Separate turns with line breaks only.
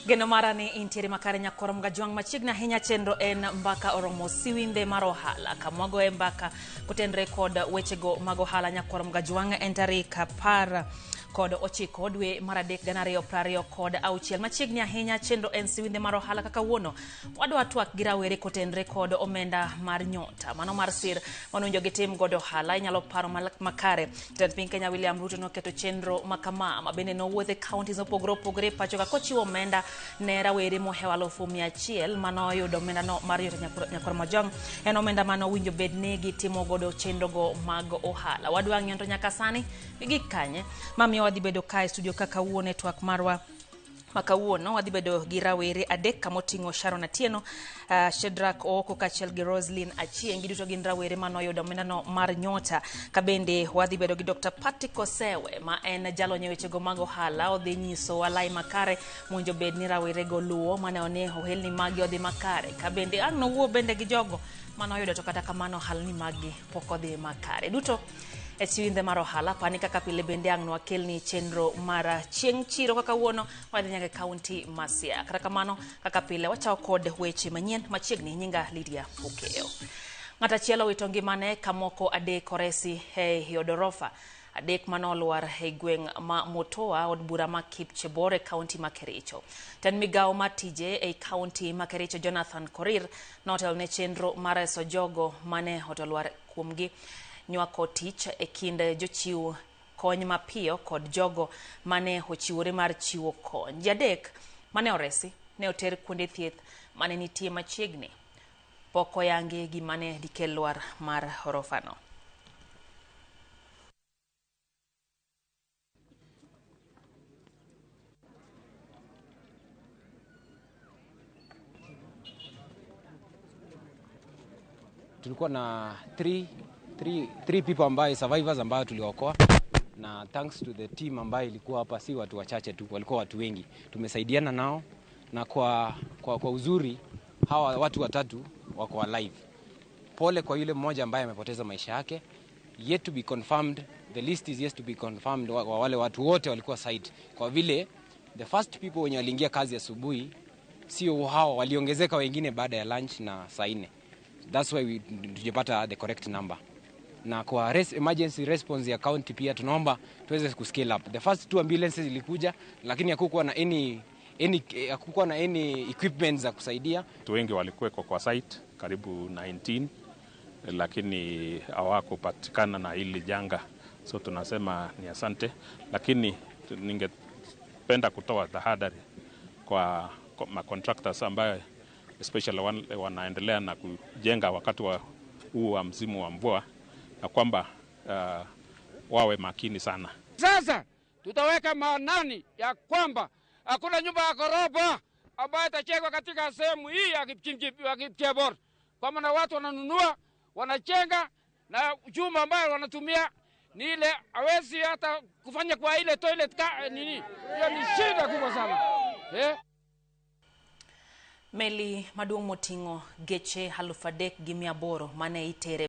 Geno mara ni intiere makare nyakoro mgajwang' machiegni ahinya chenro en mbaka oromo siwinde mar ohala kama wagoye mbaka kotenre kod wechego mag ohala nyakoro mgajwang' en tarik 19 dwe mar 3 2026. Machiegni ahinya chenro en siwinde mar ohala kaka wuono wadwa twak gi rawere kotenre kod omenda mar nyota mano mar sir manowinjo gitim godo ohala. Inyalo paro makare jatend piny Kenya William Ruto noketo chenro makama ma bende nowuotho e counties mopogore opogore e pacho ka kochiwo omenda ne rawere mohewo 100,000 manoyudo omenda no mar nyota nyakwar Mojong. En omenda mane owinjo bed ni gitimo godo chenro go mag ohala. Wadwa ng'iyo to nyaka sani gik kanye mamiyo wadhi bedo ka e studio kaka kawuono e twak marwa ma kawuono wadhi bedo gi rawere adek kamoting'o Sharon Atieno, Shedrack Ooko kaachiel gi Roslyn Achieng'. Giduto gin rawere manoyudo omendano mar nyota. Ka bende wadhi bedo gi Dr. Patrick Osewe ma en jalony e wechego mag ohala, odhi nyiso walai makare mowinjo bed ni rawerego luwo maneno ni ohelni magi odhi makare. Ka bende ang' nowuo bende gi jogo manoyudo to kata kamano ohalni maggi pok odhi makare. Duto e siwindhe mar ohala pani kaka pile bende ang' nwakelni chenro mar chieng' chiro kaka wuono wadhi nyaka e kaunti ma Siaya. Kata kamano kaka pile wachako kod weche manyien machiegni. Nyinga Lydia Okeyo. Ng'at achiel owito ngimane ka moko adek oresi e od orofa adek manolwar e gweng' ma Mutua od bura ma Kipchebor e kaunti ma Kericho. Jatend migawo mar tije ei kaunti ma Kericho Jonathan Korir notelo ne chenro mar reso jogo mane otolwar kuomgi nywako tich e kind jochiw kony mapiyo kod jogo mane ochiwore mar chiwo kony. Ji adek mane oresi ne oter kuonde thieth mane nitie machiegni. Pok oyangi gima ne dikel lwar mar orofano.
Tulikuwa na three people ambaye survivors ambayo tuliokoa, na thanks to the team ambayo ilikuwa hapa, si watu wachache tu, walikuwa watu wengi, tumesaidiana nao na kwa uzuri hawa watu watatu wako alive. Pole kwa yule mmoja ambaye amepoteza maisha yake, yet to be confirmed, the list is yet to be confirmed wa wale watu wote walikuwa site, kwa vile the first people wenye waliingia kazi asubuhi sio hao, waliongezeka wengine baada ya lunch na saa 4. That's why we tujapata the correct number. Na kwa emergency response ya county pia tunaomba tuweze kuscale up. The first two ambulances ilikuja, lakini hakukuwa na any equipment za kusaidia.
Watu wengi walikuweko kwa site karibu 19, lakini hawakupatikana na hili janga, so tunasema ni asante, lakini ningependa kutoa tahadhari kwa ma contractors ambayo especially wanaendelea na kujenga wakati wa huu wa msimu wa mvua, na kwamba wawe makini sana.
Sasa tutaweka maanani ya kwamba hakuna nyumba ya ghorofa ambayo itajengwa katika sehemu hii ya Kipchebor, kwa maana watu wananunua wanajenga na chuma ambayo wanatumia ni ile hawezi hata kufanya kwa ile toilet ka, nini. Hiyo ni shida kubwa sana.
Meli maduong' moting'o geche 3,800 mane itere